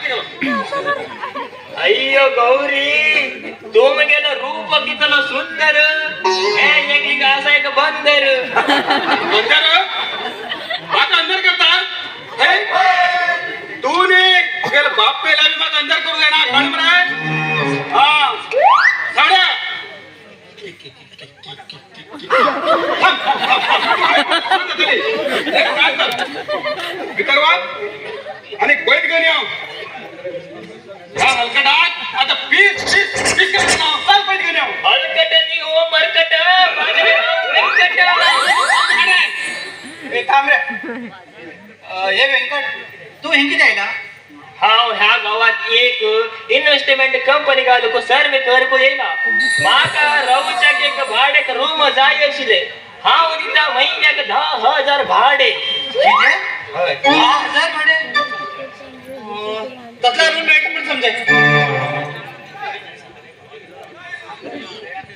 गेलो. अय्यो गौरी, तू गेलं रूप कितलं सुंदर. हे एक असा एक बंदर. बंदर माका अंदर करता हे? तू ने गेलं बाप पेला बी माका अंदर करू देणार कळ मरे. हा साड्या थांब, थांब, थांब, थांब. एक काम कर. भितर वाग आणि कोयत घेऊन येऊ ह्या हलकटात. आता पीस पीस पीस करतो ना. चल, कोयत घेऊन येऊ. हलकट नी हो मरकट, माझे नाव व्यंकट. ए थांब रे. हे व्यंकट, तू हिंगी जायला? हाव ह्या गावात एक इन्व्हेस्टमेंट कंपनी घालू सर मी करको येईना. माका रावच्याक एक भाड्याक रूम जाय आशिल्ले. हांव दिता महिन्याक 10,000 भाडे. किती? 10,000 भाडे? तसला रूम भेट पण समजायचं.